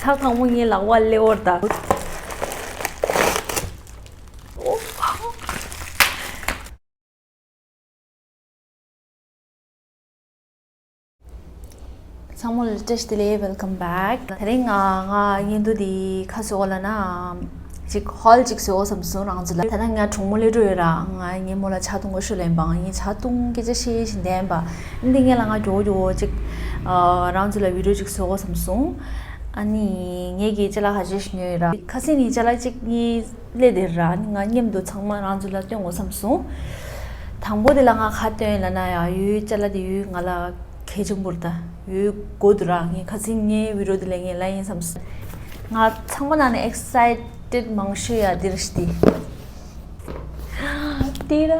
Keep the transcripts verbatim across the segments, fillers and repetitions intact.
ཐག་དང་པོ་ངའི་ལག་པ་སླེབས་པ་རེད་ད། ཚང་མ་ལ་བཀྲ་ཤིས་བདེ་ལེགས། Welcome back. དེ་རིང་ང་ང་བརྙན་ཐུང་འདི་ག་རེ་བཟོ་དགོས་ལབ་ན། ཅིག་ཧོལ་ཅིག་བཟོ་དགོས་བསམ་སོང་རང་ཚོ་ལ། ད་ལྟ་ང་གྲོགས་མོ་སླེབས་འགྲོ་ཡོད་ར། ང་ངའི་མོ་ལ་ཇ་འཐུང་དགོས་ཤོག་ལབ་པ། ངས་ཇ་འཐུང་སྐད་ཆ་བཤད་བཞིན་བསྡད་པ། འདི་ངས་ལ་ང་མགྱོགས་མགྱོགས་ཅིག་ཨ་རང་ཚོ་ལ་བི་ཌིའོ་ཅིག་བཟོ་དགོས་བསམ་སོང་། ཨ་ནི་ངེད་ཀྱི་ཅ་ལག་ཁ་ཤས་ཤིག་ཉོས་ཡོད་ར། ཁ་སང་ནས་ཅ་ལག་ཅིག་གཉིས་སླེབས་བསྡད་ར། ཨ་ནི་ང་མཉམ་དུ་ཚང་མ་རང་ཚོ་ལ་སྟོན་དགོས་བསམ་སོང་། དང་པོ་དེ་ལ་ང་ག་རེ་སྟོན་ལབ་ན་ཡ། ཡོའི་ཅ་ལག་དེ་ཡོའི་ང་ལ་གལ་ཆེན་པོ་རེད་ད། ཡོའི་དགོས་འདུག་ར། ངས་ཁ་སང་ངའི་བི་ཌིའོ་དེ་ལ་ངས་ལབ་ཡིན་བསམ་སོང་། ང་ཚང་མ་ནང་ནས་ཨེག་སའི་ཊེཌ་མང་ཤོས་ཡ་འདི་རེད་ཤག་འདི། ཏི་ར་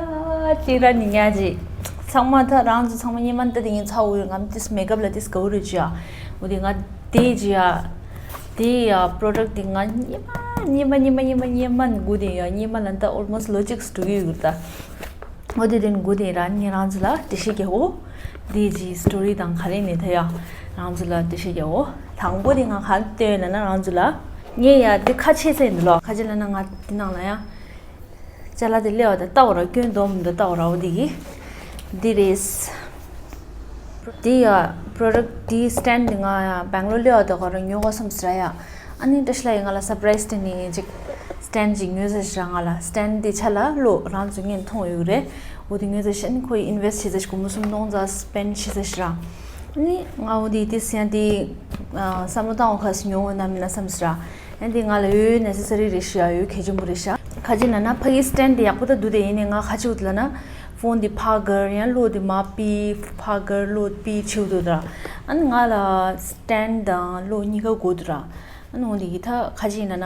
ཏི་ར་ནི་ཉག་ཅིག་ཚང་མ་ད་རང་ཚོ་ཚང་མ་སྔོན་མ་ད་དེ་ངས་ཚ་འུ་ཡོད་ངམ་ཏིས་མེག་ཨབ་ལ་ཏིས་ག་འུ་རེད་ཅི་ཡ། འོ་དེ་ང་དེ་ཅི་ཡ། དེ་ཡ་པྲོ་ཌག་དེ་ང་སྔོན་མ་སྔོན་མ་སྔོན་མ་སྔོན་མ་སྔོན་མ་ནས་དགོས་དེ་ཡ། སྔོན་མ་ལ་ད་ཨོལ་མོ་སི་ལོ་གཅིག་འགྲོ་གི་ཡོད་ད། འོ་དེ་དེ་ནས་དགོས་དེ་ར། ངས་རང་ཚོ་ལ་འགྲེལ་བཤད་རྒྱག་གོ། དེ་ཅི་སི་ཊོ་རི་དང་ག་རེ་ནས་ད་ཡ། རང་ཚོ་ལ་འགྲེལ་བཤད་རྒྱག་གོ། དང་པོ་དེ་ང་ག་རེ་སྟོན་ལབ་ན་རང་ཚོ་ལ། ངས་ཡ་དེ་ཁ་ཕྱེ་ཚར་ཡིན་འདུག་ལོ། ཁ་ཕྱེ་ལབ་ན་ང་དེ་ནང་ལ་ཡ། ཅ་ལག་དེ་སླེབས་པ་དང་ལྟ་བ་ར། སྐྱོན་འདུག་མི་འདུག་ལྟ་བ་ར། འོ་དེ་གི་འདི་རེད། འདི་ཡ་པྲོ་ཌག་འདི་སི་ཊེན་ཌི་འདི་ང་ཡ་སྦེང་ལོར་སླེབས་པ་དང་ག་ར་ཉོ་དགོས་བསམ་སོང་ར་ཡ། ཨ་ནི་བཀྲ་ཤིས་ལགས་ཀྱིས་ང་ལ་སར་པ་རའི་སི་སྟེར་ནས་ཅིག་སི་ཊེན་ཌི་ཅིག་ཉོས་ཟེར་ཤག་ར། ང་ལ་སི་ཊེན་ཌི་འདི་ཆ་ལ་ལོ་རང་ཚོ་ངས་མཐོང་ཡོད་རེད། འོ་དེ་ཉོས་ཟེར་ཤག་ཨ་ནི་ཁོ་ཡིས་ཨིན་ཝེ་སི་ཊི་བྱས་ཟེར་ཤག་སྒོར་མོ་སུམ་སྟོང་ཙམ་སི་པེན་ཌི་བྱས་ཟེར་ཤག་ར། ཨ་ནི་ང་འོ་དེ་དེ་སི་ཡང་དེ་བསམ་བློ་བཏང་བ་ཁ་སི་ཉོ་འོ་ན་མིན་ན་བསམ་སོང་ར། ཨ་ནི་དེ་ང་ལ་ཡོད་ནེ་སེ་སི་རི་རེད་ཤག་ཡ། ཡོད་གལ་ཆེན་པོ་རེད་ཤག་ཁ་ཅིག་ན་ན་ཕ་གི་སི་ཊེན་ཌི་དེ་ཡག་པོ་ད་འདུག་དེ་ཡིན་ནའི་ང་ག་ཅི་འོ་དེ་ལབ་ན་ཕོན་དེ་ཕར་སྒུར་ཡང་གློག་དེ་མར་ཕུད། ཕར་སྒུར་གློག་ཕུད་བྱེད་འོ་དེ་འདུག་ར། ཨ་ནི་ང་ལ་སི་ཊེན་ཌི་དང་གློག་གཉིས་ཀ་དགོས་འདུག་ར། ཨ་ནི་འོ་དེ་གི་ད་ག་ཅི་ཡིན་ན་ན་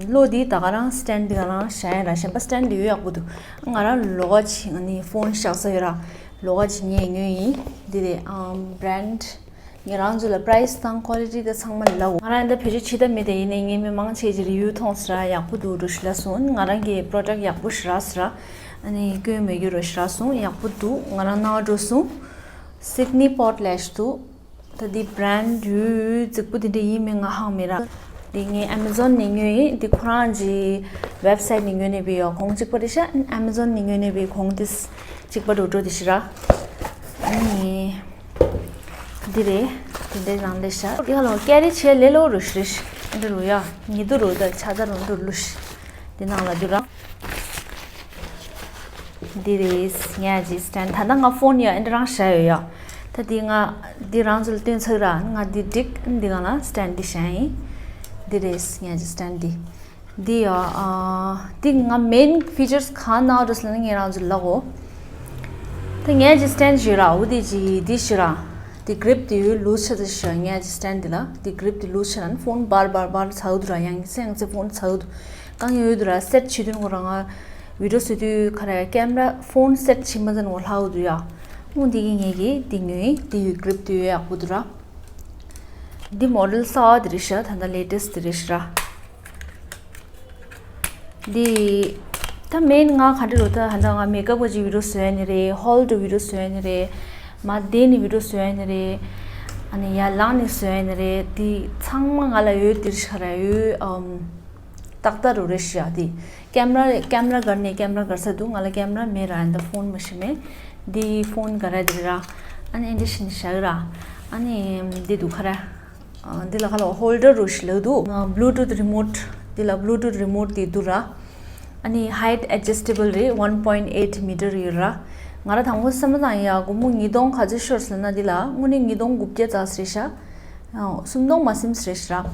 གློག་དེ་ད་ག་རང་སི་ཊེན་ཌི་དེ་ག་རང་བཞག་ཡིན་ར། གཞན་པ་སི་ཊེན་ཌི་དེ་ཡོད་ཡག་པོ་འདུག་ང་རང་ལོགས་ཀ་ཅིག་ཨ་ནི་ཕོན་བཞག་ས་ཡོད་ར། ལོགས་ཀ་ཅིག་ངས་ཉོས་ཡིན། འདི་རེད། ཨམ་བྷི་རེན་ཌི། ངས་རང་ཚོ་ལ་པ་རའི་སི་དང་ཀོ་ལི་ཊི་དེ་ཚང་མ་ལབ་འོ། ང་རང་འདི་བེད་སྤྱོད་བྱེད་ཐབས་མེད་དེ་ཡིན་ནའི་ངས་མི་མང་ཆེ་ཅིག་རི་ཝིའུ་མཐོང་སོང་ར། ཡག་པོ་འདུག་འགྲོ་ཞུ་ལབ་སོང་། ང་རང་གིས་པྲོ་ཌག་ཡག་པོ་ཞེ་དྲག་སོང་ར། ཨ་ནི་སྐྱོན་མེད་རྒྱུ་རོ་ཞེ་དྲག་སོང་། ཡག་པོ་འདུག་ང་རང་ནང་འགྲོ་སོང་། སིཌ་ནི་པོར་ཊི་ལེ་ཤི་འདུག་ད་འདི་བྷི་རེན་ཌི་ཡོད་ཡོད་རྫིག་པོ་དེ་འདྲ་ཡིན་མིན་ང་ཧང་མེད་ར། འདི་ངས་ཨེ་མ་ཛོན་ནས་ཉོས་ཡིན། འདི་ཁོ་རང་གི་ཝེབ་སའིཊ་ནས་ཉོས་ནས་བི་ཡོ་གོང་གཅིག་པ་རེད་ཤག་ཨེ་མ་ཛོན་ནས་ཉོས་ནས་བི་གོང་དེ་གཅིག་པ་འགྲོ་འགྲོ་དེ་ཤི་ར། ཨ་ནི་འདི་རེད། དེ་འདྲའི་ནང་ལས་ཤག་འདི་ཧ་ལོ་ཀེ་རི་བྱས་ལས་ལོ་རུ་ཤི་རེ་ཤི། འདི་རུ་ཡ་ཉི་དུ་རུ་ད་ཆ་ད་རུ་འདུ་ལུ་ཤི། འདི་ནང་ལ་འདུ་ར། འདི་རེད། ངས་ཀྱི་སི་ཊེན་ཌི། ད་ལྟ་ང་ཕོན་ཡ་ཨེ་འདྲ་རང་བཞག་ཡོད་ཡ། ད་འདི་ང་འདི་རང་ཚོ་ལ་སྟོན་ཚར་ར། ང་འདི་འགྲིག་འདི་གང་ལ་སི་ཊེན་ཌི་འདི་བཞག་ཡིན། འདི་རེད། ངས་ཀྱི་སི་ཊེན་ཌི་འདི། འདི་ཡ་ཨ་འདི་ང་མེན་ཕི་ཅར་སི་གང་ན་འགྲོ་ཟེར་ན་ངས་རང་ཚོ་ལ་གོ། ད་ངས་ཀྱི་སི་ཊེན་ཌི་ཞུ་ར། འོ་འདི་ཅི་འདི་ཞུ་ར། འདི་གི་རིབ་འདི་ཡོད་ལུས་ཆ་ཚ་ཞུ་ར། ངས་ཀྱི་སི་ཊེན་ཌི་འདི་ལ་འདི་གི་རིབ་འདི་ལུས་ཆ་ར་ཕོན་འབར་འབར་འབར་ཚ་འུ་འདུ་ར། ཡང་སེང་སེ་ཕོན་ཚ་འུ་འདུ། གང་ཡོད་དུ་ར་སེཊ་བྱེད་དུས་ཁོ་རང་ང་བི་ཌིའོ་བཟོ་དུས་ཁ་ར་ཀེམ་ར་ཕོན་སེཊ་བྱེད་མ་ཟིན་ངོ་ལྷག་འུ་དུ་ཡ། ཨོ་འདི་གི་ངེད་ཀྱི་འདི་ཉོས་འདི་ཡོད་གི་རིབ་དུ་ཡོད་ཡག་པོ་དུ་ར། འདི་མོ་ཌེལ་གསར་པ་དེ་རེད་ཤག་ད་ལྟ་ལེ་ཊེ་སི་དེ་རེད་ཤག་འདི་ད་མེན་ང་ག་འདྲ་རུ་ད་ཧ་ད་ང་མེག་ཨབ་གི་བི་ཌིའོ་བཟོ་ཡ་ནི་རེད། ཧོལ་དུ་བི་ཌིའོ་བཟོ་ཡ་ནི་རེད། མ་དེ་ནི་བི་ཌིའོ་བཟོ་ཡ་ནི་རེད། ཨ་ནི་ཡར་ལངས་ནི་བཟོ་ཡ་ནི་རེད། འདི་ཚང་མ་ང་ལ་ཡོད་དེ་རེད་ཤག་ར་ཡོད་ཨམ། ཏག་ཏག་རུ་རེད་ཤག་དེ། ཀེམ་ར་ཀེམ་ར་སྒར་ནས་ཀེམ་ར་སྒར་ས་འདུག་ང་ལ་ཀེམ་ར་མེད་ར། འདི་ཕོན་མ་ཤི་མེད། འདི་ཕོན་ག་ར་འདི་ར། ཨ་ནི་འདི་བཞིན་བཞག་ར། ཨ་ནི་འདི་འདུག་ཁ་ར། ཨ་འདི་ལ་ཁ་ལ་ཧོལ་ཌར་རུ་ཞིག་ལ་འདུག་ང་བྷུ་ལུ་ཊུཐ་རི་མོཊ་འདི་ལ་བྷུ་ལུ་ཊུཐ་རི་མོཊ་འདི་འདུག་ར། ཨ་ནི་ཧའིཊ་ཨེ་ཇེ་སི་ཊེ་བལ་རེད། ཝན་པོའིན་ཨེཊ་མི་ཊར་ཡོད་ར། ང་ར་དང་པོ་བསམ་བློ་བཏང་ཡ་སྒོར་མོ་ཉིས་སྟོང་ག་ཚོད་ཤོར་ཟེར་ན་འདི་ལ་དངོས་གནས་ཉིས་སྟོང་དགུ་བརྒྱ་ཙམ་རེད་ཤག་ཨོ། སུམ་སྟོང་མ་ཟིན་རེད་ཤག་ར།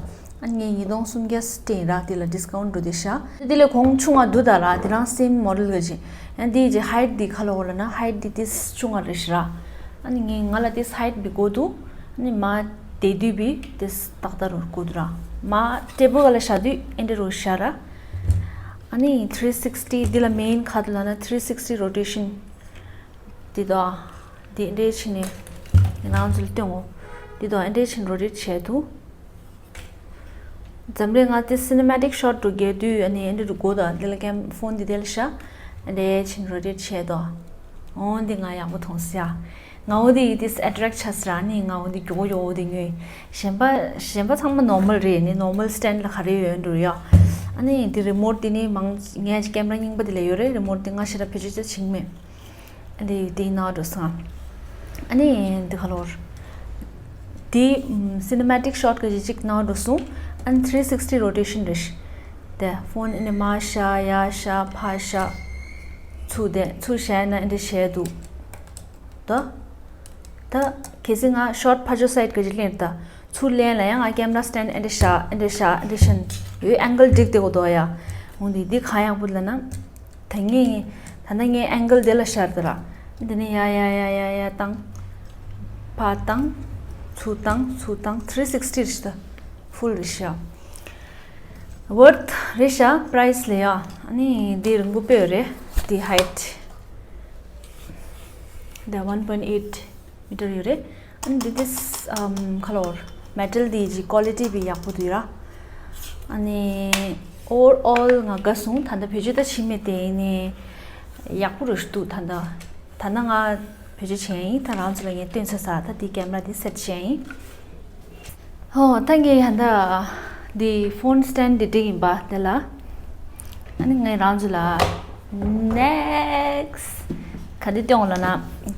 ཨ་ངས་ཉིས་སྟོང་སུམ་བརྒྱ་སྟེང་ར་དེ་ལ་ཌིས་ཀའུན་ཊ་འགྲོ་དེ་ཤག་དེ་ལས་གོང་ཆུང་བ་འདུག་ད་ར། དེ་རང་སེམ་མོ་ཌེལ་ག་ཅི། ཨ་དེ་ཅི་ཧའིཊ་དེ་ཁ་ལོ་ལ་ན་ཧའིཊ་དེ་དེ་ཆུང་བ་རེད་ཤག་ར། ཨ་ནི་ངས་ང་ལ་དེ་ཧའིཊ་བི་གོ་འདུག་ཨ་ནི་མ་དེ་དུས་བི་དེ་ཏག་ཏག་རུ་གོ་འདུག་ར། མ་ཊེ་བལ་ག་ལ་བཞག་དུས་ཨེ་འདྲ་རུ་བཞག་ར། ཨ་ནི་ཐི་རི་སིག་སི་ཊི་དེ་ལ་མེན་ཁ་ལ་ན་ཐི་རི་སིག་སི་ཊི་རོ་ཊེ་ཤན། དེ་དོ། དེ་འདྲའི་ཕྱིན་ནས་ང་རང་ཚོ་ལ་སྟོན་འོ། དེ་དོ་འདྲའི་ཕྱིན་རོ་ཊེཊ་བྱས་འདུག་འཛམ་གླིང་ང་དེ་སི་ནི་མ་ཊིག་ཤོཊ་འགྲོ་རྒྱུ་དུས་ཨ་ནི་འདི་རུ་གོ་དོ། འདི་ལ་ཀེམ་ཕོན་འདི་དེ་ལ་ཤ། འདྲའི་ཕྱིན་རོ་ཊེཊ་བྱས་དོ། འོ་འདི་ང་ཡག་པོ་མཐོང་སི་ཡ། ང་འོ་དེ་དེས་ཨེ་ཊེག་ཆགས་སི་ར། ཨ་ནི་ང་འོ་དེ་མགྱོགས་མགྱོགས་འོ་དེ་ཉོས། གཞན་པ་གཞན་པ་ཚང་མ་ནོར་མལ་རེད། ནི་ནོར་མལ་སི་ཊེན་ལ་ག་རེ་ཡོད་འགྲོ་ཡ། ཨ་ནི་དེ་རི་མོཊ་དེ་ནི་མང་ངས་ཀེམ་ར་རྙིང་པ་དེ་ལ་ཡོད་རེད། རི་མོཊ་དེ་ང་ཞེ་དྲག་བེད་སྤྱོད་ཅིག་བྱེད་ཀྱི་མེད། ཨ་ནི་དེ་ནང་འགྲོ་སོང་། ཨ་ནི་དེ་ག་ལོར་དེ་སི་ནི་མེ་ཊིག་ཤོཊ་ག་ཅིག་ཅིག་ནང་འགྲོ་སོང་། ཨ་ནི་ཐི་རི་སིག་སི་ཊི་རོ་ཊེ་ཤན་རེད། དེ་ཕོན་ཨ་ནི་མར་བཞག་ཡར་བཞག་ཕར་བཞག་ཚུར་དེ་ཚུར་བཞག་ན་ཨ་འདྲ་བྱས་འདུག་ད། ད་གལ་སྲིད་ང་ཤོཊ་ཕར་ཕྱོགས་སའིཌ་ག་ཅིག་ལེན་ད། ཚུར་ལེན་ལ་ཡང་ང་ཀེམ་ར་སི་ཊེན་ཨེ་འདྲ་བཞག་ཨེ་འདྲ་བཞག་ཨེ་འདྲ་བཞག་ཡོད། ཨེང་གལ་འགྲིག་བསྡད་དགོས་འདུག་ཡ། འོ་འདི་འདི་གང་ཡག་པོ་ལབ་ན། ད་ངས་ད་ལྟ་ངས་ཨེང་གལ་འདི་ལ་བཞག་ད་ར། འདི་ནས་ཡ་ཡ་ཡ་ཡ་ཡ་བཏང་། ཕར་བཏང་། ཚུར་བཏང་ཚུར་བཏང་ཐི་རི་སིག་སི་ཊི་རེད་ད། ཕུལ་རེད་ཤག་ཝར་ཐི་རེད་ཤག་པ་རའི་སི་ལ་ཡ། ཨ་ནི་འདི་རིང་པོ་དཔེ་ཡོད་རེད། འདི་ཧའིཊ་འདི་ཝན་པོའིན་ཨེཊ་མི་ཊར་ཡོད་རེད། ཨ་ནི་འདི་དེས་ཨམ་ཁ་ལོར་མེ་ཊལ་འདི་གི་ཀོ་ལི་ཊི་བི་ཡག་པོ་འདུག་ར། ཨ་ནི་ཨོ་ཝར་ཨོལ་ང་དགའ་སོང་། ད་ལྟ་བེད་སྤྱོད་ད་བྱེད་མེད་དེ་ནི་ཡག་པོ་རུ་ཞིག་འདུག་ད་ལྟ་ད་ལྟ་ང་བེད་སྤྱོད་བྱས་ཡིན། ད་རང་ཚོ་ལ་ངས་སྟོན་ཚར་ས། ད་འདི་ཀེམ་ར་འདི་སེ་ཊི་བྱས་ཡིན། ཧོ། ད་ངས་ཡ་ད་འདི་ཕོན་སི་ཊེན་འདི་འགྲིག་ཡིན་པ་དེ་ལ། ཨ་ནི་ངས་རང་ཚོ་ལ་ནེག་སི་ག་འདི་སྟོན་ལ་ན།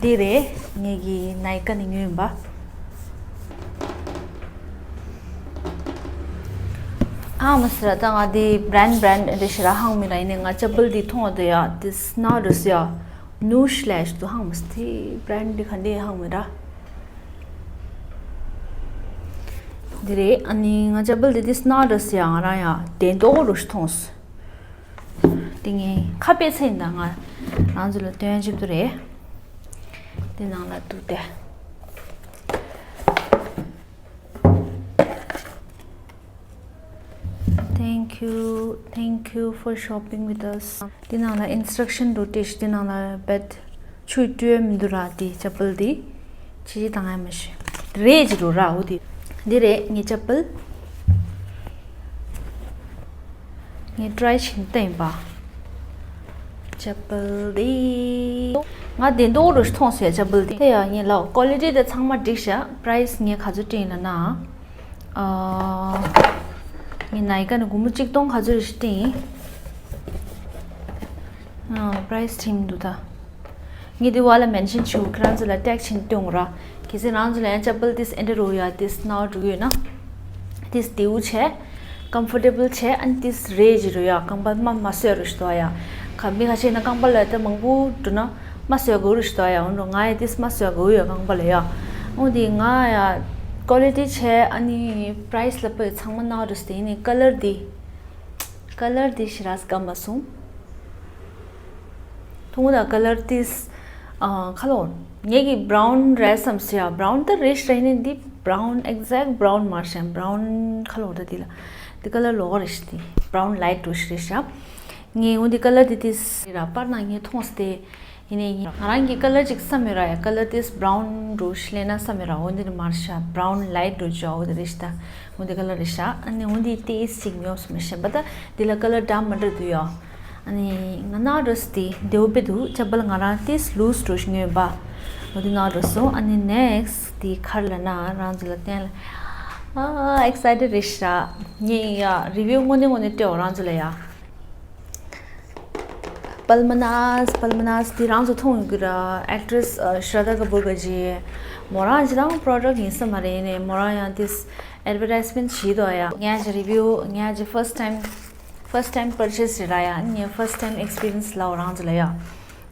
འདི་རེད་ངས་ཀྱི་ནའི་ཀ་ནས་ཉོས་ཡིན་པ། ཨ་མ་སི་ར་ད་ང་འདི་བྷ་རེན་ཌི་བྷ་རེན་ཌི་འདི་ཞེ་ར་ཧང་མི་ར། ཡིན་ནའི་ང་ཅ་པལ་འདི་མཐོང་བ་དེ་ཡ་དེ་སྣ་རུ་སི་ཡ། ནུ་ཤི་ལེ་ཤི་དུ་ཧང་མ་སི་དེ་བྷ་རེན་ཌི་འདི་ག་འདི་ཧང་མི་ར། འདི་རེད། ཨ་ནི་ང་ཅ་པལ་འདི་དེ་སྣ་རུ་སི་ཡ་ང་རང་ཡ་དེ་མདོག་རུ་ཞིག་མཐོང་སོང་། འདི་ངས་ཁ་པེ་ཚེ་ཡིན་ད། ང་རང་ཚོ་ལ་སྟོན་ཅིབ་ཏུ་རེད། འདི་ནང་ལ་འདུག་སྟེ། Thank you, thank you for shopping with us. འདི་ནང་ལ་ཨིན་སི་ཊྲག་ཤན་འགྲོ་དེ་ཤི། འདི་ནང་ལ་བེད་ཆུ་སྤྲོད་མི་འདུག་ར། འདི་ཅ་པལ་འདི་ཅི་ཅི་དང་ཡ་མ་ཤི་རེད་ཅི་རུ་ར། འོ་འདི་འདི་རེད་ངའི་ཅ་པལ། ངས་ཊ་རའི་བྱེད་ནི་ཡིན་པ། ཅ་པལ་འདི། ང་བདེ་མདོག་རུ་མཐོང་སོང་ཡ་ཅ་པལ་འདི། དེ་ཡ་ངས་ལབ་ཀོ་ལི་ཊི་དེ་ཚང་མ་འགྲིག་ཤག་པ་རའི་སི་ངས་ག་ཚོད་སྤྲད་ཡིན་ལབ་ན། ཨ། ངས་ནའི་ཀ་ནས་སྒོར་མོ་གཅིག་སྟོང་ག་ཚོད་རེ་ཞིག་སྤྲད་ཡིན། ཨ། པ་རའི་སི་ཁྲིམས་འདུག་ད། ངས་འདི་བ་ལ་མེན་ཤན་བྱེད་དགོས། ཁྱེད་རང་ཚོ་ལ་ཊེག་བྱེད་ནི་སྟོན་དགོས་ར། གལ་སྲིད་རང་ཚོ་ལ་ཡང་ཅ་པལ་ཏིས་ཨེ་འདྲ་རུ་ཡ་ཏིས་ནའོ་འགྲོ་གི་ཡོད་ན། ཏིས་བདེ་བོ་བྱས། ཀམ་ཕོར་ཊེ་བལ་བྱས། ཨ་ནི་ཏིས་རེད་ཅིག་རུ་ཡ། རྐང་པ་མ་མ་གསོད་རུ་ཞིག་འདུག་ཡ། ག་མི་ཁ་ཤས་ན་རྐང་པ་ལ་ད་མང་པོ་འགྲོ་ན་མ་གསོད་དགོས་རུ་ཞིག་འདུག་ཡ། འོན་ཀྱང་ང་ཡ་ཏིས་མ་གསོད་དགོས་ཡ་རྐང་པ་ལ་ཡ། འོ་དེ་ང་ཡ་ཀོ་ལི་ཊི་བྱས། ཨ་ནི་པ་རའི་སི་ལ་པོ་ཚང་མ་ནའོ་རུ་སྟེ། ཡིན་ནི་ཀ་ལར་འདི། ཀ་ལར་འདི་ཞེ་དྲག་དགའ་མ་སོང་། ཐུང་ངུ་དང་ཀ་ལར་ཏིས། ཨ། ཁ་ལོ། ངེད་ཀྱི་བྷ་རའུན་རེད་བསམ་སི་ཡ། བྷ་རའུན་ད་རེད་ཤི་རེད། ནི་འདི་བྷ་རའུན་ཨེག་ཛེག་བྷ་རའུན་མ་ཤེས། བྷ་རའུན་ཁ་ལོ་ད་འདི་ལ། འདི་ཀ་ལར་ལོགས་ཀ་རེད་ཤི། འདི་བྷ་རའུན་ལའིཊ་འགྲོ་ཤི་རེད་ཤ། ངས་འོ་འདི་ཀ་ལར་འདི་ཏིས་ར་པར་ནང་ངས་མཐོང་སྟེ། ཡིན་ནའི་ང་རང་གི་ཀ་ལར་ཅིག་བསམ་ཡོད་ར་ཡ། ཀ་ལར་ཏིས་བྷ་རའུན་འགྲོ་ཤི་ལེ་ན་བསམ་ཡོད་ར། འོ་འདི་ནི་མ་རེད་ཤ། བྷ་རའུན་ལའིཊ་འགྲོ་ཅོ་འོ་འདི་རེད་ཤི་ད། འོ་འདི་ཀ་ལར་རེད་ཤ། ཨ་ནི་འོ་འདི་ཏིས་ཅིག་ཉོབ་སོང་མ་ཤེས་པ་ད། འདི་ལ་ཀ་ལར་འདྲ་མི་འདྲ་འདུག་ཡ། ཨ་ནི་ང་ནའོ་རུ་སི་འདི་བདེ་བོ་དཔེ་འདུག་ཅ་པལ་ང་རང་ཏིས་ལུས་འགྲོ་ཤི་ཉོས་པ། འོ་འདི་ནའོ་རུ་སོང་། ཨ་ནི་ནེག་སི་འདི་ཁར་ལ་ན་རང་ཚོ་ལ་བསྟན་ལ། ཨ་ཨེག་སའི་ཊེཌ་རེད་ཤ། ངས་ཡ་རི་བིའུ་དངོས་གནས་དངོས་གནས་སྤྲད་འོ་རང་ཚོ་ལ་ཡ། པལ་མ་ནས། པལ་མ་ནས་འདི་རང་ཚོ་མཐོང་ཡོད་ཀྱི་ར། ཨེག་ཊི་རེ་སི་ཨ་ཤི་ར་དྷ་ཀ་པུར་ག་ཇི། མོ་རང་ཅི་རང་པོ་རོ་ཌག་ཡིན་ས་མ་རེད། ནས་མོ་རང་ཡང་ཏིས་ཨེཌ་ཝར་ཊའིས་མེན་ཊི་བྱེད་དོ་ཡ། ངས་ཅི་རི་བིའུ་ངས་ཅི་ཕར་སི་ཊི་ཊའིམ་ཕར་སི་ཊི་ཊའིམ་པར་ཆེ་སི་རེད་ར་ཡ། ངས་ཕར་སི་ཊི་ཊའིམ་ཨེག་སི་པི་རི་ཡན་སི་ལབ་འོ་རང་ཚོ་ལ་ཡ།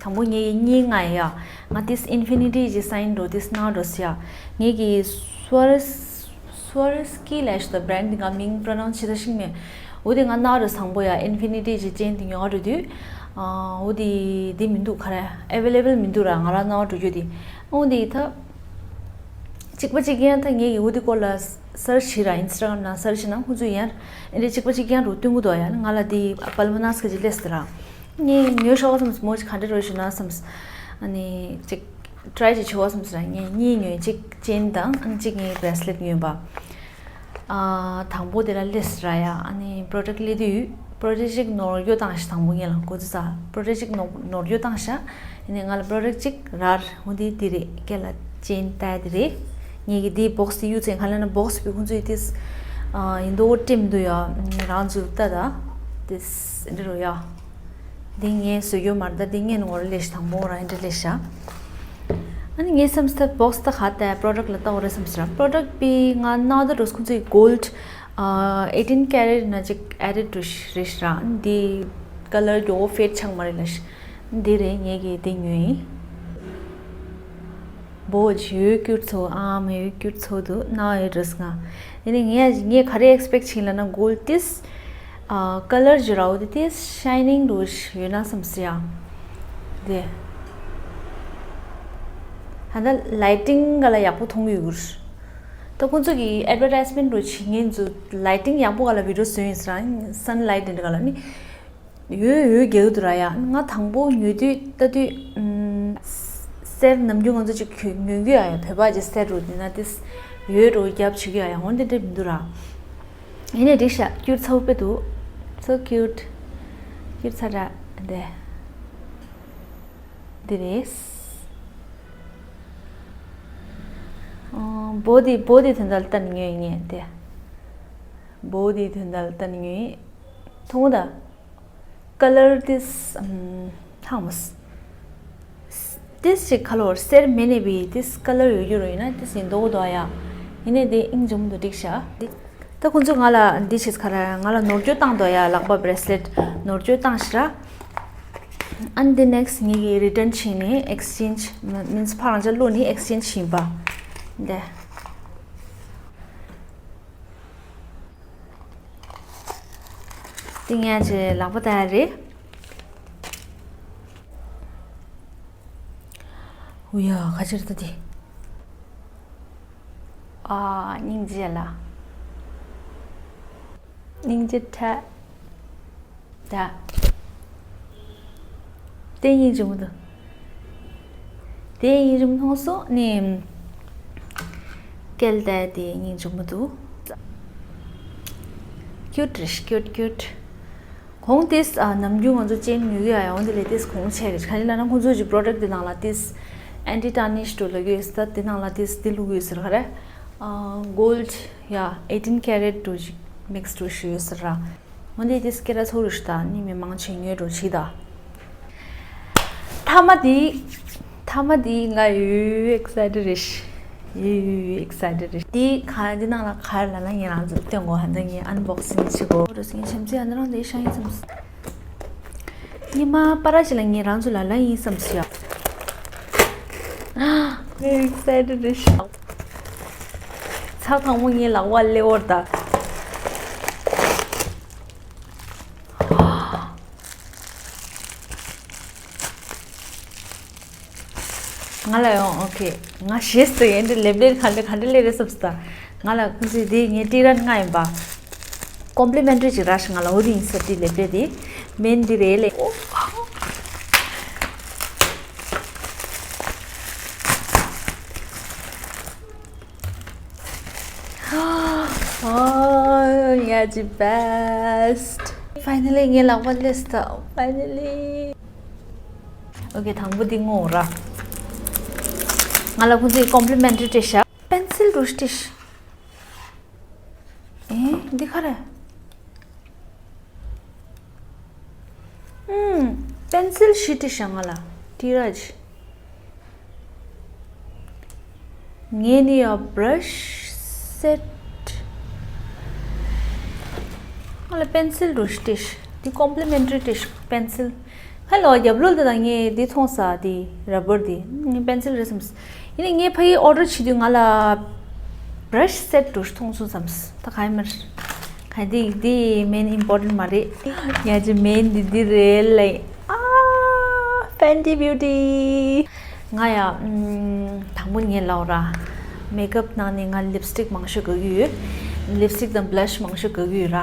དང་པོ་ངས་གཉིས་ང་ཡ། ང་ཏིས་ཨིན་ཕི་ནི་ཊི་ཅི་སའིན་འགྲོ་ཏིས་ནའོ་རུ་སི་ཡ། ངས་ཀྱི་སུ་ཝ་རི་སི་སུ་ཝ་རི་སི་ཀི་ལས་ཤི་ད་བྷ་རེན་ཌི་འདི་ང་མིང་པོ་རོ་ནའུན་སི་བྱེད་ད་ཤིང་མེད། འོ་དེ་ང་ནའོ་རུ་སི་དང་པོ་ཡ་ཨིན་ཕི་ནི་ཊི་ཅི་ཅེན་འདི་ཉོ་འགྲོ་དུས། ཨ་འོ་དེ་འདི་མི་འདུག་ག་རེ་ཨེ་ཝེ་ལེ་བལ་མི་འདུག་ར། ང་རང་ནའོ་འགྲོ་རྒྱུ་དེ། འོ་དེ་ད། གཅིག་པ་གཅིག་རྐྱང་ད་ངས་ཀྱི་འོ་དེ་སྐོར་ལ་སར་ཆི་ར། ཨིན་སི་ཊ་གྷ་རམ་ནང་སར་ཆི་ན་ཁོང་ཚོས་ཡང་ཨེ་འདྲ་གཅིག་པ་གཅིག་རྐྱང་རུ་སྟོན་གི་འདུག་ཡ། ང་ལ་དེ་པལ་མ་ནས་ག་ཅིག་སླེབས་སི་ར། ངས་ཉོས་ཤོག་བསམས། མོ་ཅིག་ག་འདྲ་རོ་ཞུ་ན་བསམས། ཨ་ནི་ཅིག་ཊ་རའི་ཅིག་བྱེད་བསམས་ར། ངས་གཉིས་ཉོས། གཅིག་ཅེན་དང་ཨ་ནི་གཅིག་ངའི་བྷེ་རེ་སི་ལེཊ་ཉོས་པ། ཨ་དང་པོ་དེ་ལ་སླེབས་སི་ར་ཡ། ཨ་ནི་པོ་རོ་ཌག་སླེབས་དུས་པོ་རོ་ཌག་ཅིག་ནོར་འགྱོ་བཏང་ཤག་དང་པོ་ངས་ལ་འགོ་ཚུགས་ས་པོ་རོ་ཌག་ཅིག་ནོར་ནོར་འགྱོ་བཏང་ཤག་ཨ་ནི་ང་ལ་པོ་རོ་ཌག་ཅིག་རར་འོ་དེ་དེ་རེད། སྐད་ལ་ ཅན་ལྟ་དེ་རེད། ངེད་ཀྱི་འདིའི་བོག་སི་དེ་ཡུ་ཚན་ག་ལ་ན་བོག་སི་པའི་ཁོང་ཚོའི་ཏིས་ཡིན་མདོག་བྲིམ་འདུག་ཡ། རང་ཚོ་ལྟ་ད་ཏིས་འདི་རུ་ཡ། འདི་ངས་བཟོས་རྒྱུ་མ་རེད། ད་འདི་ངས་ནོར་ལས་དང་པོ་རང་འདྲ་ལས་ཤ། ཨ་ནི་ངས་བསམ་སྟེ་བོག་སི་ད་ག་ད་པྲོ་ཌག་ལ་ལྟ་འོ་རེད་བསམ་སི་ར། པྲོ་ཌག་པའི་ང་ན་ད་རོས་ཁོང་ཚོའི་གོལ་ཌི་ཨེ་ཊིན་ཀེ་རེ་ཊི་ན་ཅིག་ཨེ་ཌི་ཊི་རེད་ཤ་ར། འདི་ཀ་ལར་གྱོ་ཕེ་ཌི་ཆགས་མ་རེད་ལ་ཤ། འདི་རེད། ངས་ཀྱི་འདི་ཉོས་ཡིན། བོ་ཇི་ཡོད་སྐྱུར་ཚོ་ཨ་མ་ཡོད་སྐྱུར་ཚོ་དུ་ན་ཡོད་རེད་ང་། ཡིན་ནའི་ངས་ངས་ག་རེ་ཨེག་སི་པེག་བྱིན་ལ་ན་གོལ་ཌི་ཏིས་ཨ་ཀ་ལར་ཇི་རའོ་དེ་ཏིས་ཤའི་ནིང་རུ་ཡོད་ན་བསམ་སི་ཡ། དེ་ཧ་ད་ལའི་ཊིང་ག་ལ་ཡག་པོ་མཐོང་གི་ཡོད་གི་རེད། ད་ཁོང་ཚོ་གི་ཨེཌ་ཝར་ཊའིས་མེན་ཊི་རུ་བྱེད་མཁན་ཚོ་ལའི་ཊིང་ཡག་པོ་ག་ལ་བི་ཌི་ཡོ་བཟོས་ཡིན་ཟེར་ར། སན་ལའི་ཊི་འདི་ག་ལ་ནི། ཡོད་ཡོད་རྒྱག་གི་འདུག་ར་ཡ། ང་དང་པོ་ཉོ་དུས་ལྟ་དུས་ཨམ། གསེར་ནམ་རྒྱུན་ང་ཚོ་ཅིག་ཉོ་གི་ཡ་ཡ། བོད་པ་ཅིག་གསེར་རུ་འདི་ན་ཏིས་ཡོད་རུ་རྒྱབ་བྱེད་གི་ཡ་ཡ། འོན་ཏེ་འདྲ་མི་འདུག་ར། ཡིན་ནའི་འགྲིག་ཤག་སྐྱུར་ཚ་པོ་དཔེ་འདུག so cute. སྐྱུར་ཚ་ར་འདི་འདི་རེད། ཨོ་བོ་དི་བོ་དི་དོན་དག་ལ་ལྟ་ནི་ཉོས་ཡིན་ངས་དེ། བོ་དི་དོན་དག་ལ་ལྟ་ནི་ཉོས་ཡིན། མཐོང་ད། ཀ་ལར་ཏིས་ཨམ། ཐང་མོ། ཏིས་ཞིག་ཁ་ལོར་སེར་མེ་ནེ་བི་ཏིས་ཀ་ལར་ཡོད་རྒྱུ་རུ་ཡིན་ན་ཏིས་ཡིན་མདོག་མདོག་ཡ། ཡིན་ནའི་དེ་ཨིན་ཇུམ་དུ་འགྲིག་ཤག་ད་ཁོང་ཚོ་ང་ལ་འདི་བྱེད་ཁ་ར་ང་ལ་ནོར་བཅོས་བཏང་འདུག་ཡ། ལག་པ་བྷེ་རེ་སི་ལེཊ་ནོར་བཅོས་བཏང་ཤི་ར། ཨན་དེ་ནེག་སི་ངེད་ཀྱིས་རི་ཊན་བྱས་ནས་ཨེག་སི་ཅེན་ཇི་མིན་སི་ཕར་རང་ཅག་བླུགས་ནས་ཨེག་སི་ཅེན་ཇི་བྱས་ཡིན་པ། འདི། འདི་ངས་ཅིག་ལག་པ་བཏགས་རེད། འུ་ཡ་ཁ་ཕྱིར་ལྟ་དེ། ཨ་སྙིང་རྗེ་ལ། སྙིང་རྗེ་ཁྲ། ད། དེ་སྙིང་རྗེ་མོ་འདུག་དེ་སྙིང་རྗེ་མོ་མཐོང་སོང་ནི། སྐལ་ད་དེ་སྙིང་རྗེ་མོ་འདུག་ཀྱུ་ཊི་རེད་ཀྱུ་ཊི་ཀྱུ་ཊི། གོང་ཏིས་ཨ་ནམ་རྒྱུན་ང་ཚོ་ཅན་ཉོ་གི་ཡ་ཡོང་དེ་ལས་ཏིས་གོང་ཆེ་རེད། ག་རེ་ལབ་ན་ཁོང་ཚོ་གི་པྲོ་ཌག་དེ་ནང་ལ་ཏིས་ཨན་ཊི་ཊར་ནིཤ་འགྲོ་ལ་གི་ཡོད་ས། དེ་ནང་ལ་ཏིས་དེ་བླུག་གི་ཡོད་ཟེར་ག་རེ། ཨ་གོལ་ཌི་ཡ་ཨེ་ཊིན་ཀེ་རེ་ཊི་འགྲོ་ཞིག་མིག་སི་འགྲོ་ཞིག་ཡོད་ཟེར་ར། འོན་ཏེ་ཏིས་སྐད་ར་ཚོ་རུ་ཤི་ད་ནི་མི་མང་ཆེ་ཉོས་འགྲོ་ཞིག་ད། ཐ་མ་དེ། ཐ་མ་དེ་ང་ཡོད་ཡོད་ཨེག་སའི་ཊེཌ་རེད། ཡོད་ཡོད་ཨེག་སའི་ཊེཌ་རེད། དེ་ག་དེ་ནང་ལ་ག་རེ་ལབ་ན་ངས་རང་ཚོ་སྟོན་གོ་ཧ་ད་ངས་ཨན་བོག་སིང་བྱེད་གོ་རེད། ངས་བྱམས་བརྩེ་ཨ་ན་རང་དེ་ཤ་ཡིན་བསམ། ཉི་མ་པ་ར་ཅི་ལ་ངས་རང་ཚོ་ལ་ལ་ཡིན་བསམ་སི་ཡ། ངས་ཨེག་སའི་ཊེཌ་རེད་ཤག་ཚ་གང་མོ་ངའི་ལག་པ་ལེ་འོར་ད། ང་ལ་ཡོང་ཨོ་ཁེ། ང་ཞེས་སུ་ཡིན་འདི་ལེབ་ལེར་ག་འདྲ་ག་འདྲ་ལེ་རེ་སུབ་སུ་ད། ང་ལ་ཁུ་སི་དེ་ངའི་ཏི་རན་ང་ཡིན་པ། ཀོམ་པི་ལི་མེན་ཊི་རི་ཅིག་ར་ཤི་ང་ལ་འོ་དེ་ཡིན་ས་དེ་ལེབ་ལེ་དེ། མེན་འདི་རེད་ལེ། ཨོ། ཨོ་ཡ་ཇི་བེ་སི་ཊི། ཕའི་ནལ་ལི་ངའི་ལག་པ་ལེས་ད། ཕའི་ནལ་ལི། ཨོ་ཁེ་དང་པོ་འདི་ངོ་ར། ང་ལ་ཁོང་ཚོས་ཀོམ་པི་ལི་མེན་ཊི་རི་སྤྲད་ཤག་པེན་སིལ་རུ་སྤྲད་ཤག་ཨེ་འདི་ག་རེ། ཨུམ། པེན་སིལ་བཞི་སྤྲད་ཤག་ང་ལ་ཏི་ར་ཇི། ངས་ནི་ཡ་བྷ་ར་ཤི་སེ་ཊི། ང་ལ་པེན་སིལ་རུ་སྤྲད་ཤག་འདི་ཀོམ་པི་ལི་མེན་ཊི་རི་སྤྲད་ཤག་པེན་སིལ། ཧེ་ལོ་རྒྱབ་ལོགས་དེ་དང་ངས་འདི་མཐོང་ས་དེ་ར་བར་དེ་ངས་པེན་སིལ་རེད་བསམས། ཡིན་ནའི་ངས་ཕ་གིའི་ཨོ་ཌར་བྱེད་དུས་ང་ལ་བྷ་ར་ཤི་སེ་ཊི་འདྲ་ཞིག་མཐོང་སོང་བསམས། ད་ག་ཡིན་མ་རེད། ག་འདི་འདི་མེན་ཨིམ་པོར་ཊན་མ་རེད། ཡ་ཅི་མེན་འདི་འདི་རེད་ལེ། ཨ་ཕེན་ཊི་བིའུ་ཊི། ང་ཡ་ཨམ། དང་པོ་ངས་ལབ་ར། མེག་ཨབ་ནང་ནས་ང་ལིབ་སི་ཊིག་མང་ཤོས་དགའ་གི་ཡོད། ལིབ་སི་ཊིག་དང་བྷ་ལ་ཤི་མང་ཤོས་དགའ་གི་ཡོད་ར།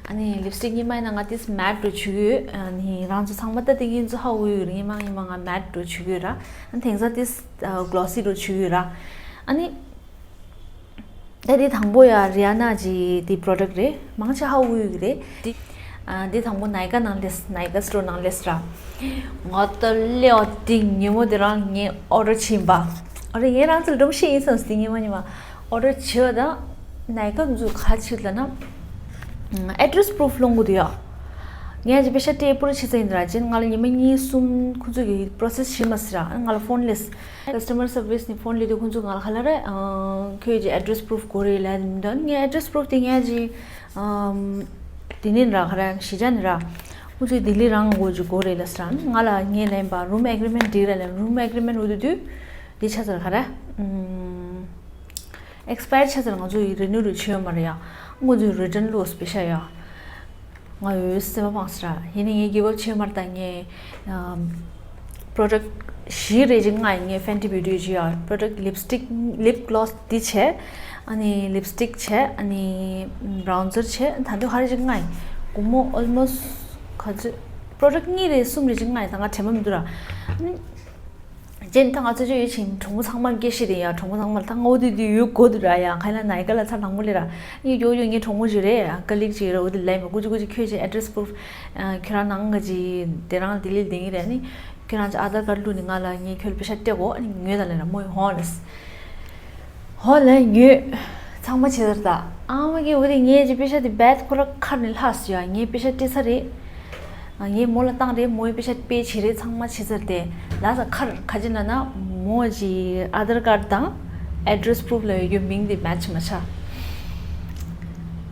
ཨ་ནི་ལིབ་སི་ཊིག་གཉིས་མ་ཡིན་ན་ང་ཏིས་མེ་ཊི་འདྲ་བྱེད་ཀྱི་ཡོད། ཨ་ནི་རང་ཚོ་ཚང་མ་ལྟ་དེ་ངེད་ཚོ་ཧ་གོ་ཡོད་རེད། ངས་མང་ངས་མང་ང་མེ་ཊི་འདྲ་བྱེད་ཀྱི་ཡོད་ར། ཨ་ནི་དེང་སང་ཏིས་གི་ལོ་སི་འདྲ་བྱེད་ཀྱི་ཡོད་ར། ཨ་ནི་ད་དེ་དང་པོ་ཡ་རི་ཨ་ན་གྱི་དེ་པྲོ་ཌག་རེད། མང་ཆེ་ཧ་གོ་ཡོད་ཀྱི་རེད། དེ་ཨ་དེ་དང་པོ་ནའི་ཀ་ནང་སླེབས། ནའི་ཀ་སི་ཊོར་ནང་སླེབས་ར། ང་ད་ལེ་ཨ་དེ་ཉིན་མོ་དེ་རང་ངས་ཨོ་ཌར་བྱིན་པ། ཨོ་རེད། ངས་རང་ཚོ་ལ་སྒྲོམ་གཞི་ཡིན་བསམ་སྟེ་ཉི་མ་ཉི་མ་ཨོ་ཌར་བྱས་པ་དང་། ནའི་ཀ་ཚོ་ག་བྱེད་ལབ་ན། ཨེ་ཌི་རེ་སི་པུ་རུ་ཕི་སློང་དགོས་འདུག་ཡ། ངས་ཅིག་པེ་ཤ་སྤྲད་པུ་ར་ཆི་ཚ་ཡིན་དྲ་ཅན། ང་ལ་ཉི་མ་གཉིས་གསུམ་ཁོ་ཚོ་གི་པོ་རོ་སེ་སི་བྱེད་མ་ཟེར་ར། ང་ལ་ཕོན་སླེབས། ཀ་སི་ཊ་མར་སར་བི་སི་ནས་ཕོན་སླེབས་དུས་ཁོ་ཚོ་ང་ལ་ག་ལབ་རེད། ཁྱོད་ཀྱི་ཨེ་ཌི་རེ་སི་པུ་རུ་ཕི་དགོས་རེད་ལབ་མི་འདུག་ངས་ཨེ་ཌི་རེ་སི་པུ་རུ་ཕི་དེ་ངས་ཅིག་དེ་ནས་ར་ག་རེ་གཞིས་ཆགས་ནས་ར། ཁོ་ཚོས་ལྡི་ལི་རང་དགོས་ཅིག་དགོས་རེད་ལབ་ཟེར་ར། ང་ལ་ངས་ལན་པ་རུམ་ཨེ་གི་རི་མེན་ཊི་འགྲིག་ར་ལབ། རུམ་ཨེ་གི་རི་མེན་ཊི་འོ་དུ་དུས་འདི་ཆ་ཚང་ག་རེ། ཨེག་སི་པ་ཡར་ཆ་ཚང་ང་ཚོ་ཡི་རི་ནིའུ་རུ་བྱས་ཡོད་མ་རེད་ཡ། ཁོ་ཚོས་རི་ཊན་བླུགས་པེ་ཤ་ཡ། ང་འོས་སེམས་པ་ཕངས་ཟེར་ར། ཡིན་ནའི་ངས་གི་བབ་བྱས་མ་རེད། ད་ངས་པོ་རོ་ཌག་བཞི་རེ་ཅིག་མངགས་ཡིན། ངས་ཕེན་ཊི་བིའུ་ཊི་ཅིག་ཡ། པོ་རོ་ཌག་ལིབ་སི་ཊིག་ལིབ་གི་ལོ་སི་འདི་བྱས། ཨ་ནི་ལིབ་སི་ཊིག་བྱས། ཨ་ནི་བྷ་རའུན་ཛར་བྱས། ད་དུང་ག་རེ་ཅིག་མངགས་ཡིན། སྒོར་མོ་ཨོལ་མོ་སི་ག་ཚོད། པོ་རོ་ཌག་གཉིས་རེ་གསུམ་རེ་ཅིག་མངགས་ཡིན། ད་ང་དྲན་པ་མི་འདུག་ར། ཨ་ནི་རྗེས་ད་ང་ཚོ་ཅོ་ཡོད་ཕྱིན་གྲོགས་མོ་ཚང་མར་སྐད་བཤད་དེ་ཡ། གྲོགས་མོ་ཚང་མར་ད་ང་འོ་དེ་དུས་ཡོད་དགོས་འདུག་ར་ཡ། ག་ལ་ནའི་ཀ་ལ་ཚར་དང་པོ་ལས་ར། ཡོད་ཡོད་ཡོད། ངའི་གྲོགས་མོ་ཅིག་རེད། ཀ་ལིག་ཅིག་རེད། འོ་དེ་ལས་མ་ཀུ་ཅི་ཀུ་ཅི་ཁྱོད་ཀྱི་ཨེ་ཌི་རེ་སི་པུ་རུ་ཕི་ཁྱོད་རང་ནང་ག་ཅི་དེ་རང་ལྡི་ལི་ལ་བསྡད་ངེས་རེད། ཨ་ནི་ཁྱོད་རང་ཅིག་ཨ་དྷར་ཀར་བླུགས་ནས་ང་ལ་ངས་ཁྱོད་ལ་པེ་ཤ་སྤྲད་གོ་ཨ་ནི་ཉོས་ད་ལས་ར་མོ་ཡི་ཧོ་ལས། ཧོ་ལ་ཉོས། ཚང་མ་བྱེད་ཚར་ད། ཨ་མ་གིས་འོ་དེ་ངས་ཀྱི་པེ་ཤ་དེ་རྦད་ཁོ་ར་ཁར་ནས་ལྷག་སོང་ཡ། ངས་པེ་ཤ་སྤྲད་ཚར་རེད། ངས་མོ་ལ་བཏང་རེད། མོ་ཡི་པེ་ཤ་པེ་བྱེད་རེད། ཚང་མ་བྱེད་ཚར་ཏེ་ལ་ས་ཁར་ཁ་ཅིག་ན་ན་མོ་གྱི་ཨ་དྷར་ཀར་དང་ཨེ་ཌི་རེ་སི་པུ་རུ་ཕི་ལ་ཡོད་རྒྱུ་མིང་དེ་མེ་ཆི་མ་ཆགས།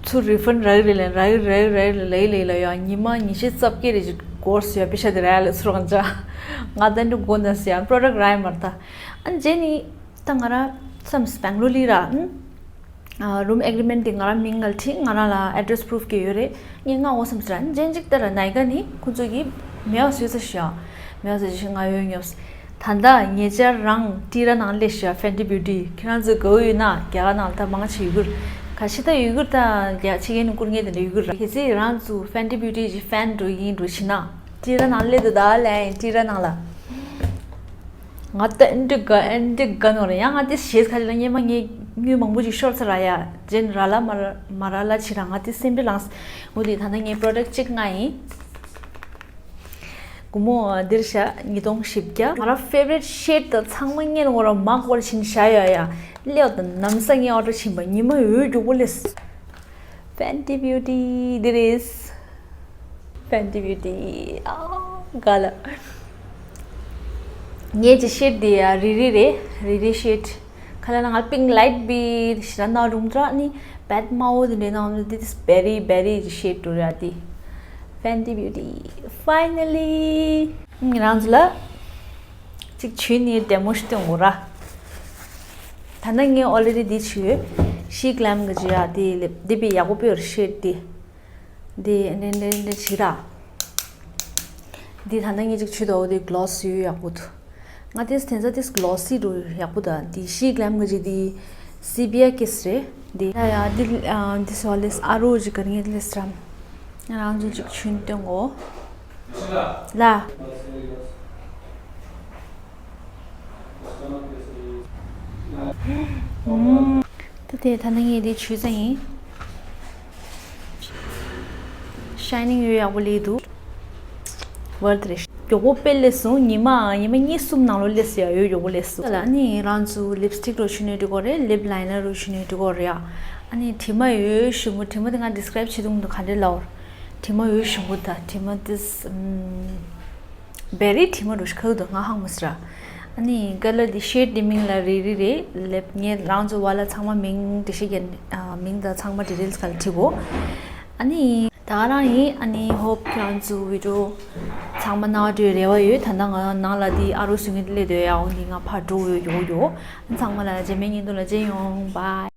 ཚུར་རི་ཕན་རག་རེད་ལན་རག་རེད་རག་རེད་ལ་ཡི་ལ་ཡི་ལ་ཡ། ཉི་མ་ཉི་ཤུ་རྩ་བརྒྱད་རེ་ཅིག་འགོར་སོང་ཡ། པེ་ཤ་དེ་རག་ལ་ཚུར་རང་ཅག་ང་ད་འདྲ་དགོས་ན་སི་ཡ། པོ་རོ་ཌག་རག་ཡ་མ་རེད་ད། ཨ་ནི་རྗེས་ནི། ད་ང་རང་བསམ་སི་སྦེང་ལོར་ལི་ར། ཨ་རུམ་ཨེ་གི་རི་མེན་ཊི་དེ་ང་རང་མིང་ལ་བྲིས། ང་རང་ལ་ཨེ་ཌི་རེ་སི་པུ་རུ་ཕི་གི་ཡོད་རེད། ངས་མངགས་འོ་བསམ་སི་ར། ཨ་ནི་རྗེས་གཅིག་ལྟར་ནའི་ཀ་ནི་ཁོ་ཚོ་གིས་མེལ་བཟོས་ཚར་ཤག་མེལ་བཟོས་ཤག་ང་ཡོད་ཉོབ། ད་ལྟ་ཉེ་ཆར་རང་ཊི་ར་ནང་སླེབས་ཤག་ཕེན་ཊི་བིའུ་ཊི། ཁྱེད་རང་ཚོ་དགའ་བོ་ཡོད་ན་རྒྱ་གར་ནང་ད་མང་ཆེ་ཡུ་གུར། ག་ཤི་ད་ཡུ་གུར་ད་རྒྱ་ཕྱི་རྒྱལ་ནས་བསྐུར་མཁན་དེ་འདྲ་ཡུ་གུར་ར། གལ་སྲིད་རང་ཚོ་ཕེན་ཊི་བིའུ་ཊི་གི་ཕེན་འགྲོ་ཡིན་འགྲོ་བྱེད་ན། ཊི་ར་ནང་སླེབས་འདུག་ད་ལན་ཊི་ར་ནང་ལ། ང་ད་ཨེ་འདྲ་དགའ་ཨེ་འདྲ་དགའ་ནོ་རེད་ཡ། ང་དེ་ཞེས་ཁ་ཅིག་ལ་སྔོན་མ་ངས་དངུལ་མང་པོ་ཅིག་ཤོར་ཚར་ར་ཡ། རྗེས་ནས་རག་ལ་མ་རག་མ་རག་ལ་ཕྱིར་ར་ང་དེ་སེམས་པའི་ལངས། འོ་དེ་ད་ལྟ་ངས་པོ་རོ་ཌག་གཅིག་མངགས་ཡིན། སྒོར་མོ་འདིར་བཞག་ཉིས་སྟོང་བཞི་བརྒྱ། ང་རང་ཕེ་ཝ་རི་ཊི་ཤེཌ་དང་ཚང་མ་སྔོན་ངོ་ར་མག་པར་ཕྱིན་བཞག་ཡོད་ཡ། སླེབས་དང་ན་བཟའ་ངས་ཨོ་ཌར་ཕྱིན་པ་ཉི་མ་འོ་མགྱོགས་པོ་སླེབས། ཕེན་ཊི་བིའུ་ཊི་འདི་རེད། ཕེན་ཊི་བིའུ་ཊི། ཨ་ག་ལ། ངའི་ཅི་ཤེཌ་འདི་ཡ་རི་རི་རེད། རི་རི་ཤེཌ། ཁ་ལ་ན་ང་པིང་ལའིཊ་བི་ཞེ་དྲག་ནག་རུང་དྲག་ནི་བད་མ་འོ་དེ་འདྲའི་ནང་འདི་ཏིས་བེ་རི་བེ་རི་ཅི་ཤེཌ་འགྲོ་ར་དེ། ཕེན་ཊི་བིའུ་ཊི། ཕའི་ནལ་ལི། ང་རང་ཚོ་ལ་ཅིག་བྱུས་ནི་ལྡེ་མོ་ཞིག་སྟོན་དགོས་ར། ད་ནང་ངས་ཨོ་ལེ་རེ་ཌི་འདི་བྱུས། ཤི་གི་ལམ་གི་ཅི་ཡ་དེ་ལེབ་དེ་བི་ཡག་པོ་པོར་ཤེད་དེ། དེ་འདྲ་འདྲ་འདྲ་བྱི་ར། དེ་ད་ནང་ངས་ཅིག་བྱུས་དོ་དེ་གི་ལོ་སི་ཡོད་ཡག་པོ་འདུག་ང་དེ་དེ་ཚོ་དེ་གི་ལོ་སི་འགྲོ་ཡག་པོ་འདུག་དེ་ཤི་གི་ལམ་གི་ཅི་དེ་སི་བི་ཡ་ཀིས་རེད། དེ་ཡ་ཡ་དེ་དེ་སོ་ལེས་ཨ་རོ་ཅིག་གི་ངས་དེ་ལེས་རམ། ང་རང་ཚོ་ཅིག་ཆུན་སྟོན་གོ། ལ། ད་དེ་ད་ནང་ངས་དེ་ཆུ་ཚ་ཡིན། ཤའི་ནིང་ཡོད་ཡག་པོ་ལས་འདུག་ཝར་ཐི་རེད། མགྱོགས་པོ་དཔེ་སླེབས་སོང་། ཉི་མ་ཉི་མ་གཉིས་གསུམ་ནང་ལོ་སླེབས་སོང་ཡ། ཡོད་མགྱོགས་པོ་སླེབས་སོང་། ལ་ནི་རང་ཚོ་ལིབ་སི་ཊིག་རུ་ཆུ་ནས་འགྲིག་གོ་རེད། ལིབ་ལའི་ནར་རུ་ཆུ་ནས་འགྲིག་གོ་རེད་ཡ། ཨ་ནི་དྲི་མ་ཡོད་ཞིམ་པོ། དྲི་མ་དེ་ང་ཌི་སི་ཀ་རའིབ་བྱེད་དུས་ག་འདྲ་ལབ། དྲི་མ་ཡོད་ཞིམ་པོ་ད་དྲི་མ་དེ་བེ་རི་དྲི་མ་རུ་ཤི་ཁ་དུ་ང་ཧང་མ་སི་ར། ཨ་ནི་ཀ་ལར་དེ་ཤེད་དེ་མིང་ལ་རི་རི་རེད། ལེབ་ངས་རང་ཚོ་བ་ལ་ཚང་མ་མིང་འབྲི་ཤེས་ཀྱི་མིང་དང་ཚང་མ་ཌི་ཊེལ་སི་ག་ལ་བྲིས་གོ། ཨ་ནི་ད་ག་རང་ཡིན། ཨ་ནི་ཧོབ་ཁྱེད་རང་ཚོ་བི་ཌི་ཡོ་ཚང་མ་ནང་འགྲོའི་རེ་བ་ཡོད། ད་ལྟ་ང་ནང་ལ་དེ་ཨ་རོ་སུ་ངེད་སླེབས་སྡོད་ཡ། འོ་འདི་ང་ཕར་འགྲོ་འོས་ཡོད་ཡོད། ཚང་མ་ལ་རྗེས་མའི་བརྙན་ཐུང་ལ་མཇལ་ཡོང་། བཱའི།